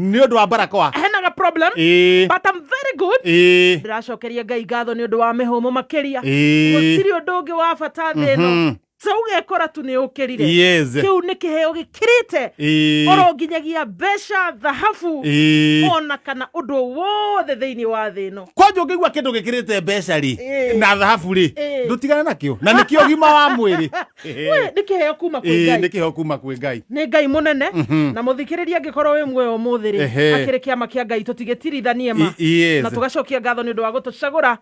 Nĩ ũndũ wa barakoa. Hena ga problem. But I'm very good. Ndĩracokeria Ngai ngatho nĩ ũndũ wa mĩhũmũ makĩria. Gũtirĩ ũndũ ũngĩ wa bata thĩ ĩno ta ũgekora tu nĩ ũkĩrire. Kĩu nĩ kĩheo gĩkĩrĩte oro nginyagia mbeca, thahabu, ona kana ũndũ wothe thĩinĩ wa thĩ ĩno. Kwanja ũngĩigua kĩndũ gĩkĩrĩte mbeca rĩ na thahabu rĩ, ndũtigane nakĩo, na nĩkĩo ũgima wa mwĩrĩ. We, nĩ kĩheo kuma kwĩ Ngai. Nĩ kĩheo kuma kwĩ Ngai. Nĩ Ngai mũnene. Na mũthikĩrĩria, angĩkorwo wĩ muoyo ũmũthĩ rĩ, akĩrĩ kĩama kĩa Ngai tũtigĩtirithanie ma. Na tũgacokia ngatho nĩ ũndũ wa gũtũcagũra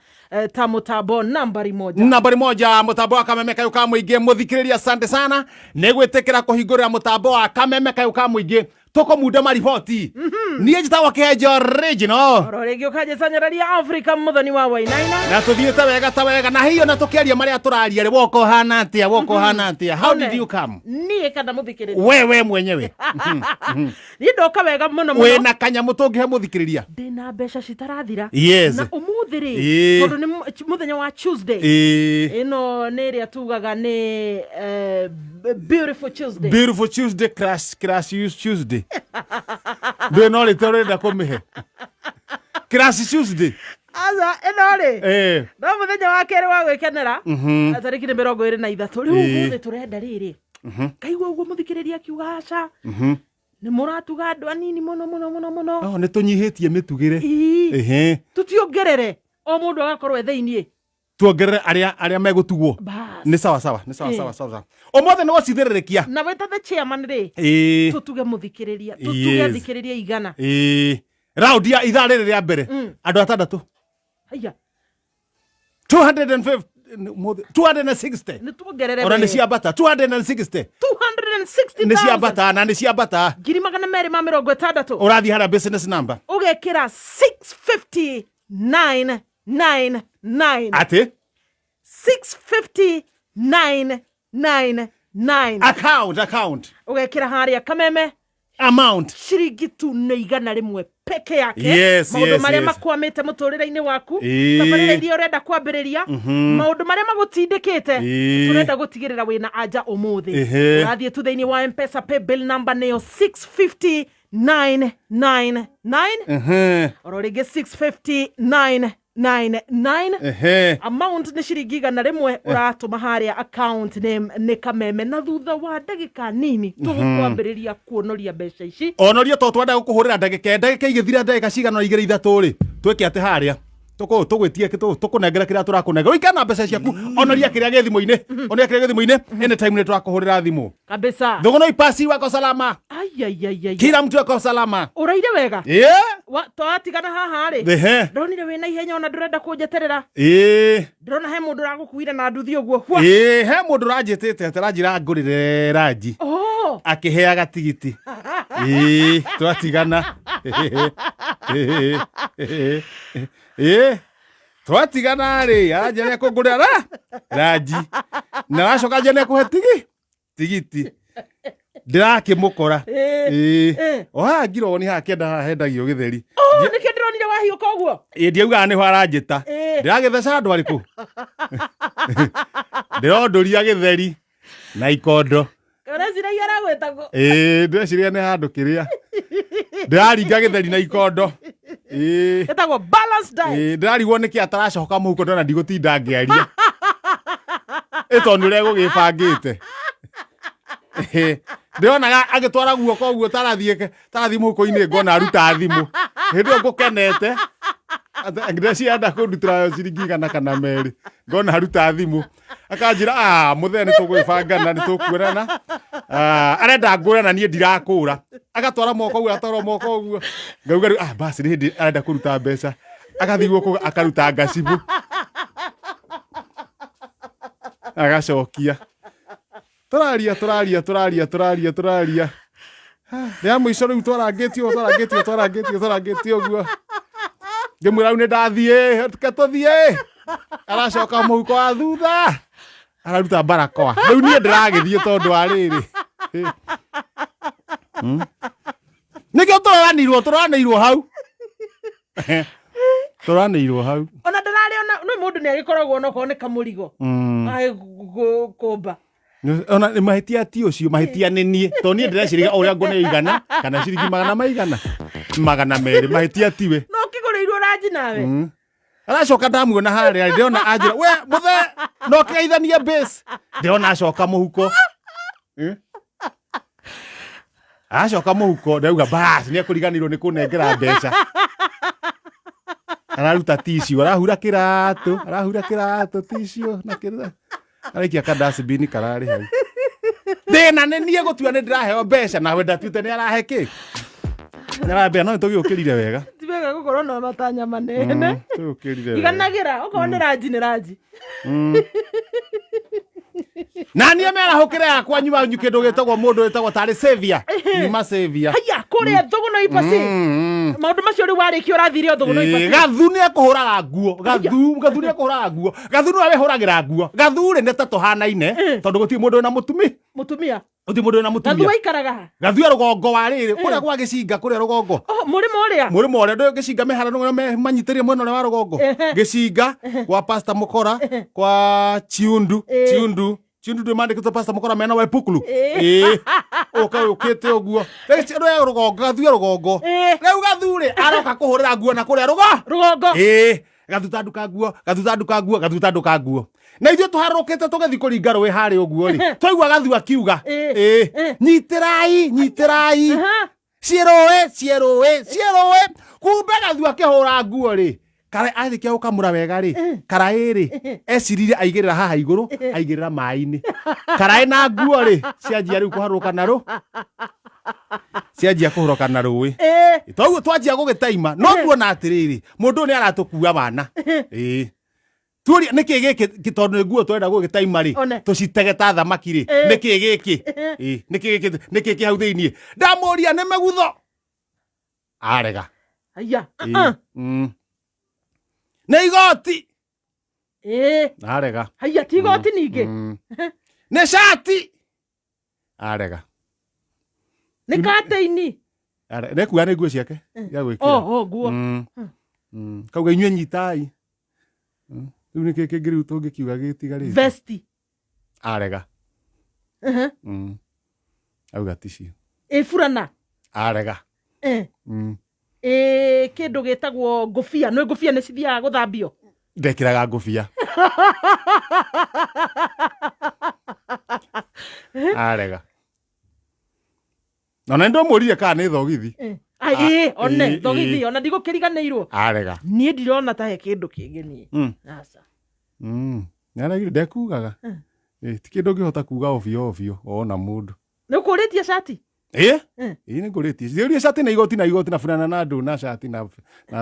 ta mũtambo nambari moja. Nambari moja, mũtambo wa Kameme Kayũ ka Mũingĩ. Mũthikĩrĩria, asante sana nĩ gwĩtĩkĩra kũhingũrĩra mũtambo wa Kameme Kayũ ka Mũingĩ, tũkũmunda mariboti. Niĩ njĩtagwo Kĩhenjo Original. Oro rĩngĩ ũkanjĩcanyĩrĩria Africa mũthoni wa Wainaina. Na tũthiĩte wega ta wega na hiyo, na tũkĩaria marĩa tũraria rĩ, woka ũhana atĩa? Woka ũhana atĩa? How did you come? Niĩ kana mũthikĩrĩria? We mwenyewe. Niĩ ndoka wega mũno mũno. Wĩna kanyamũ tũngĩhe mũthikĩrĩria? Ndĩna mbeca citarathira. Na ũmũthĩ rĩ, tondũ nĩ mũthenya wa Tuesday, ĩno nĩ ĩrĩa tugaga nĩ beautiful Tuesday. Beautiful Tuesday, crash crash use Tuesday. Ndũĩ no rĩtwa ũrenda kũmĩhe crash Tuesday? Aca, ĩno rĩ, no mũthenya wa kerĩ wa gwĩkenera, tarĩki nĩ 23 rĩu. Ũmũthĩ tũrenda rĩrĩ, kaigua ũguo mũthikĩrĩria akiuga aca, nĩ mũratuga andũ anini mũno mũno mũno mũno. No nĩ tũnyihĩtie mĩtugĩre. Tũtiongerere o mũndũ agakorwo e thĩiniĩ. Tuongerere arĩa megũtugwo. Bas. Nĩ sawa sawa, nĩ sawa. Sawa sawa sawa, ũmũthĩ nĩ gũcithĩrĩrĩkia. Na wĩta the chairman rĩ, tũtuge mũthikĩrĩria, tũtuge athikĩrĩria 100. Raundi ya ithaa rĩrĩ rĩa mbere, andũ atandatũ. Haiya. 250, ũmũthĩ 260. Nĩ tuongerere. Ona nĩ ciambata 260. 260. Nĩ ciambata na nĩ ciambata. 260,000. Ũrathiĩ harĩa business number. Ũgekĩra 659 9 9. Atĩ? 659 9 9. Account. Ũgekĩra harĩa Kameme. Amount. Ciringi tu nĩ 100 peke yake. Maũndũ marĩa makwamĩte mũtũrĩre-inĩ waku, tabarĩra iria ũrenda kwambĩrĩria, maũndũ marĩa magũtindĩkĩte, tũrenda gũtigĩrĩra wĩna anja ũmũthĩ. Ũrathiĩ tu thĩinĩ wa Mpesa, paybill number nĩyo 650 999. Oro rĩngĩ, 650 999. Amount nĩ ciringi 100 ũratũma harĩa, account name nĩ Kameme, na thutha wa ndagĩka nini tũgũkwambĩrĩria kuonoria mbeca ici. Onoria, to twenda gũkũhũrĩra ndagĩka igĩthira, ndagĩka cigana 2, 3 rĩ, twĩke atĩ harĩa tũgwĩtie, tũkũnengera kĩrĩa tũrakũnengera, ũikare na mbeca ciaku. Onoria kĩrĩa gĩ thimũ-inĩ, onoria kĩrĩa gĩ thimũ-inĩ. Anytime nĩ tũrakũhũrĩra thimũ. Thũgũnũ ipasi wako salama. Aiaiaiai. Kila mtu ako salama. Ũraire wega. Twatigana haha rĩ, ndonire wĩna ihenya, ona ndũrenda kũnjeterera. Ndĩrona he mũndũ ũragũkuire na nduthi ũguo hua. Ĩĩ, he mũndũ ũranjĩtĩte atĩ aranjĩra ngũrĩre ranji. Akĩheaga tigiti. Ĩĩ, twatigana. Ĩĩ, twatigana rĩ, aranjĩra nĩekũngũrĩra ranji, na aracoka anjĩra nĩekũhe tigiti, ndĩrakĩmũkora. Ĩĩ. O haha ngironi haha kĩenda haha hendagio gĩtheri. Oh, nĩkĩo ndĩronire wahiũka ũguo. Ĩĩ, ndiaugaga nĩho aranjĩta. Ndĩragĩtheca andũ arĩkũ, ndĩrondũria gĩtheri na ikondo. Ũreciragia aragwĩtagwo? Ĩĩ, ndĩreciria nĩ handũ kĩrĩa ndĩraringa gĩtheri na ikondo. Ĩĩ. Ĩtagwo balance diet. Ĩĩ, ndĩrarigwo nĩkĩ ataracoka mũhuko, ndona ndigũtinda ngĩaria ĩ tondũ nĩ ũrĩa egũgĩbangĩte. Ĩĩ, ndĩronaga agĩtwara guoko ũguo tarathiĩ mũhuko-inĩ, ngona aruta thimũ hĩndĩ ĩyo ngũkenete. Ndĩreciria enda kũndutĩra ciringi 100 kana 200, ngona aruta thimũ akanjĩra, "Ah, mũthee, nĩ tũgwĩbangana, nĩ tũkuonana." Ah, arenda ngũre na niĩ ndirakũra. Agatwara moko ũguo, agatwara moko ũguo, ngauga rĩu, ah, basi, nĩ hĩndĩ arenda kũruta mbeca. Agathiĩ guoko akaruta ngacibũ agacokia. Tũraria, tũraria, tũraria, tũraria, tũraria. Rĩa mũico rĩu twarangĩtio, twarangĩtio, twarangĩtio, twarangĩtio ũguo, ngĩmwĩra rĩu nĩ ndathiĩ, reke tũthiĩ. Aracoka mũhuko wa thutha araruta barakoa. Rĩu niĩ ndĩragĩthiĩ tondũ wa rĩrĩ. Nĩkĩo tũroranirwo, tũroranĩirwo hau, tũroranĩirwo hau. Ona ndararĩ ona nĩ mũndũ nĩ agĩkoragwo onokorwo nĩ kamũrigo agĩkũmba. Ona nĩ mahĩtia ti ũcio, mahĩtia nĩ niĩ, tondũ niĩ ndĩreciragia o ũrĩa nguona 100 kana ciringi magana maigana. 200 mahĩtia tiwe. No kĩgũrĩirwo ranji nawe. Aracoka ndamuona harĩa ndĩrona anjĩra we mũthee no kĩgeithanie base, ndĩrona acoka mũhuko. Acoka mũhuko, ndauga bas nĩ ekũriganĩrwo nĩ kũnengera mbeca. Araruta tissue, arahura kĩratũ, arahura kĩratũ tissue na kĩra araikia kadasibini kararĩ hau. Thĩna nĩ niĩ gũtua nĩ ndĩraheo mbeca, nawe ndatuĩte nĩ arahe kĩ, nĩ arambia. No nĩ tũgĩũkĩrire wega. Ti wega gũkorwo na matanya manene. Tũgĩũkĩrire wega. Iganagĩra okorwo nĩ ranji, nĩ ranji. Na niĩ merahũkĩre yakwa nyuma kĩndũ gĩtagwo mũndũ wĩtagwo tarĩ savior, nyuma savior. Haya, kũrĩa Thũgũno Ipasi. Maũndũ macio rĩu warĩkia ũrathire o Thũgũno Ipasi. Gathu nĩ ekũhũraga nguo. Gathu, Gathu nĩ ekũhũraga nguo. Gathu nĩwe wĩhũragĩra nguo. Gathu rĩ, nĩ ta tũhanaine tondũ gũtirĩ mũndũ wĩna mũtumi. Mũtumia. Gũtirĩ mũndũ wĩna Gathu mũtumia. aikaraga ha? Gathu e rũgongo wa rĩrĩ, kũrĩa gwa Gĩcinga, kũrĩa rũgongo. Oh, mũrĩmo ũrĩa. Mũrĩmo ũrĩa ndũĩ Gĩcinga mĩharano ĩrĩa manyitĩrĩire mwena ũrĩa wa rũgongo. Gĩcinga kwa Pastor Mũkora, kwa Chiundu. Chiundu, Chiundu ndũĩ mandĩkĩtwo Pastor Mũkora mena Wepuklu. Ĩĩ, ũka ũkĩte ũguo rĩu rũgongo, Gathu e rũgongo. Rĩu Gathu rĩ, aroka kũhũrĩra nguo na kũrĩa rũgo Rũgongo. Ĩĩ, Gathu ta nduka nguo, Gathu ta nduka nguo, Gathu ta nduka nguo, na ithuĩ tũharũrũkĩte tũgĩthiĩ kũringa rũĩ harĩ ũguo rĩ, twaigua Gathu akiuga, "Ĩĩ, nyitĩrai, nyitĩrai ciĩrũĩ, ciĩrũĩ, ciĩrũĩ." Kumbe Gathu akĩhũra nguo rĩ, karaĩ arĩkia gũkamũra wega rĩ, karaĩ rĩ, ecirire aigĩrĩra haha igũrũ, aigĩrĩra maĩ-inĩ. Karaĩ na nguo rĩ, cianjia rĩu kũharũrũka na rũ cianjia kũhũrũka na rũĩ. Toguo twanjia gũgĩtaima, no tuona atĩrĩrĩ, mũndũ ũyũ nĩ aratũkua wana. Ĩĩ, tuoria nĩkĩ gĩkĩ tondũ nĩ nguo tũrenda gũgĩtaima rĩ, One. tũcitege ta thamaki rĩ. Nĩkĩ gĩkĩ? Ĩĩ, nĩkĩ gĩkĩ? Nĩkĩ kĩ hau thĩiniĩ? Ndamũria nĩ megutho, arega. Haya. Ĩĩ. Nĩ igoti. Arega. Haya, ti igoti ningĩ. Nĩ cati, arega. Nĩ kateini. Nĩ kuga nĩ nguo ciake cia gwĩkĩra. Oh, nguo. Kauga inyuĩ nyitai. Rĩu nĩkĩ kĩngĩ rĩu tũngĩkiuga gĩtigarĩte? Vesti. Arega. Auga ticio. Ĩ burana. Arega. Ĩ kĩndũ gĩtagwo ngũbia, nĩ ngũbia nĩ cithiaga gũthambio? Ndekĩraga ngũbia, arega. Ona nĩ ndamũririe kana nĩ thogithi. Ai, ĩ one. Thogithi. Ona ndigũkĩriganĩirwo. Arega. Niĩ ndirona ta he kĩndũ kĩngĩ niĩ. Aca. Nĩaregire, ndekugaga. Ĩ, ti kĩndũ ũngĩhota kuga ovyo ovyo ona mũndũ. Nĩ ũkũrĩtie cati? Ĩ, ĩ, nĩ ngũrĩtie ciũria cati na igoti, na igoti, na burana, na ndũ, na cati, na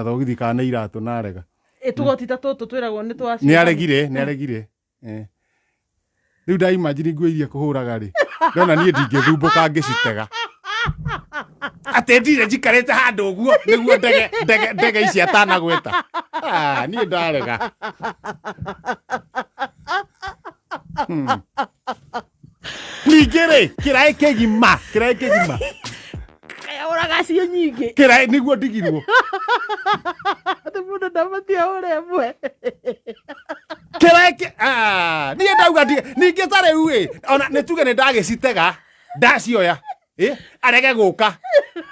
thogithi, kana nĩ iratũ, na arega. Ĩ tũgoti ta tũtũ twĩragwo nĩ twa Nĩ aregire, nĩ aregire. Rĩu ndaimagine nguo iria kũhũraga rĩ, ndona niĩ ndingĩthumbũka ngĩcitega atĩ ndire njikarĩte handũ ũguo nĩguo ndege ndege ndege ici atanagweta. Ah, niĩ ndarega. Ningĩ rĩ, kĩraĩ kĩgima, kĩraĩ kĩgima. Ũraga cio nyingĩ. Kĩraĩ nĩguo ndigirwo. Atĩ mũndũ ndabatie ahũre ĩmwe. Kĩraĩ kĩ, ah, niĩ ndauga ningĩ ta rĩu ĩ, ona nĩ tuge nĩ ndagĩcitega, ndacioya ĩ, arege gũka,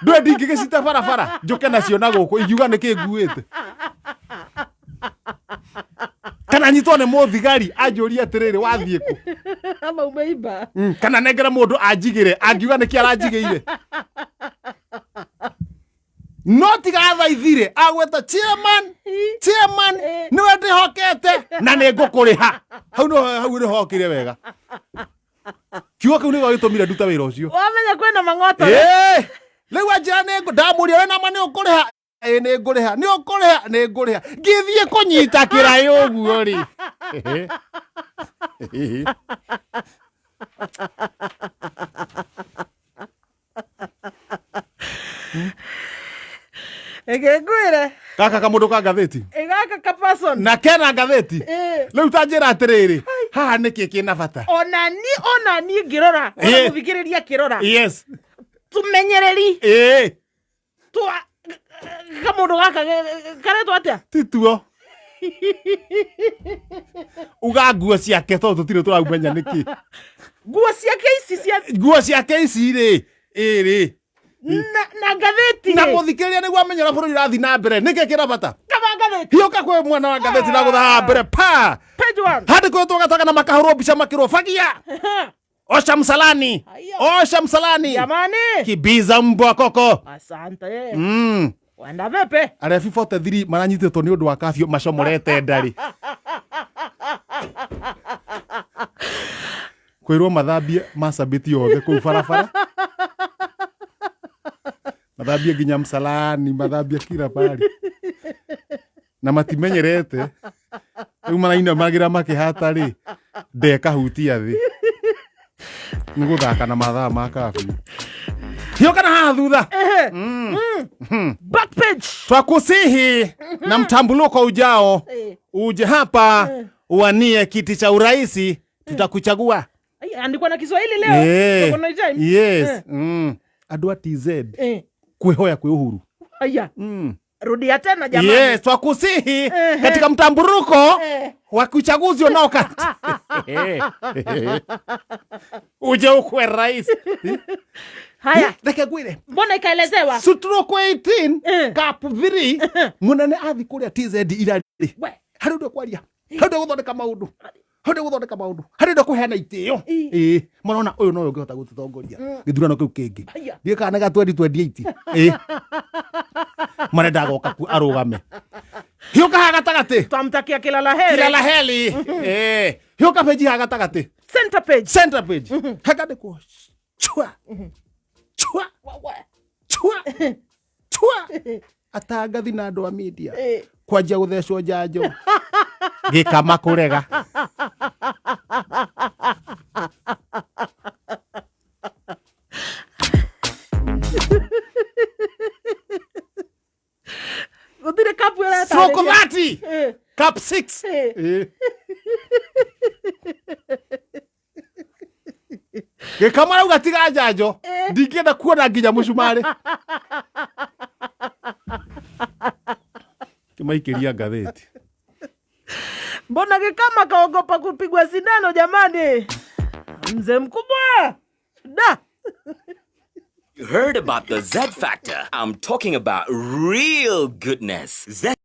ndũĩ ndingĩgĩcite barabara njũke nacio na gũkũ ingiuga nĩkĩ nguĩte, kana nyitwo nĩ mũthigari anjũrie atĩrĩrĩ, wathiĩ kũ? Amaume imba. Kana nengere mũndũ anjigĩre, angiuga nĩkĩ aranjigĩire. No tiga athaithire agweta chairman, chairman, nĩwe ndĩhokete na nĩ ngũkũrĩha, hau no hau nĩhokire wega. Kiugo kĩu nĩkĩo gĩtũmire nduta wĩra ũcio. Wamenya kwĩna mang'oto. Ĩĩ, rĩu anjĩra nĩ ndamũria, we nama nĩ ũkũrĩha? Ĩĩ, nĩ ngũrĩha. Nĩ ũkũrĩha? Nĩ ngũrĩha. Ngĩthiĩ kũnyita kĩraĩ ũguo rĩ. Reke ngwĩre. Gaka kamũndũ ka ngathĩti. Ĩ, gaka ka person. Na kena ngathĩti. Rĩu ta njĩra atĩrĩrĩ, haha nĩkĩ kĩna bata? Ona niĩ ngĩrora, ona mũthikĩrĩria akĩrora, tũmenyereri twa kamũndũ gaka karetwo atĩa? Tituo uga nguo ciake tondũ tũtirĩ tũraumenya nĩkĩ. Nguo ciake ici cia Nguo ciake ici rĩ, ĩ rĩ. Na ngathĩti Na rĩ. Mũthikĩrĩria nĩguo amenye ũrĩa bũrũri ũrathiĩ na mbere, nĩkĩ kĩna bata. Kaba ngathĩti. Hiũka kwĩ mwena wa ngathĩti na gũthaa mbere pa. Page 1. Handĩkĩtwo gataga na makahũrwo mbica makĩrwo fagia, osha msalani. Haya. Osha msalani. Jamani. Kibiza mbwa koko. Asante. Wenda vipi? Arebi 43 maranyitĩtwo nĩ ũndũ wa kafio macomorete ndari kwĩrwo mathambie macabĩti othe kũu barabara, mathambie nginya msalani, mathambie kila pahali na matimenyerete rĩu marainamagĩra makĩhata rĩ ndekahutia thĩ nĩ gũthaka na mathaa ma kafio. Hiũka na haha thutha. Back page. Twakusihi na mtambuluko ujao uje hapa uwanie kiti cha uraisi, tutakuchagua. Ai, andikwa na Kiswahili leo. Tuko na time. Yes. Andũ a TZ kwĩhoya kwĩ Uhuru. Aya. Rudia tena, jamani. Yes, twakusihi katika mtamburuko wa uchaguzi unaokata uje ukwe rais. Haya. Reke ngwĩre. Mbona ikaelezewa? Stroke 18 Eh. cap 3 munene athi kũrĩa TZ irarĩ We. harĩ ũndũ kwaria, harĩ ũndũ gũthondeka maũndũ, harĩ ũndũ gũthondeka maũndũ, harĩ ũndũ kũheana itĩo. Ĩĩ, marona ũyũ nowe ũngĩhota gũtũtongoria gĩthurano kĩu kĩngĩ. Haya. Ndiĩ kana nĩ ga 2028. Ĩĩ, marenda goka ku arũgame. Hiũka haha gatagatĩ. Twamtakia kila la heri. Kila la heri. Ĩĩ, hiũka page haha gatagatĩ. Center page. Center page hakandĩkwo chua chua chua chua atangathi na andũ a media kwanjia gũthecwo njanjo gĩkama kũrega. Gũtirĩ kapu Stroke ĩratarĩria. 30 cap 6. Gĩkama rauga tiga njanjo, ndingĩenda kuona nginya mũcumarĩ kĩmaikĩria ngathĩti. Mbona Gikama kaogopa kupigwa sindano, jamani? Mzee mkubwa. Da. You heard about the Z Factor. I'm talking about real goodness. Z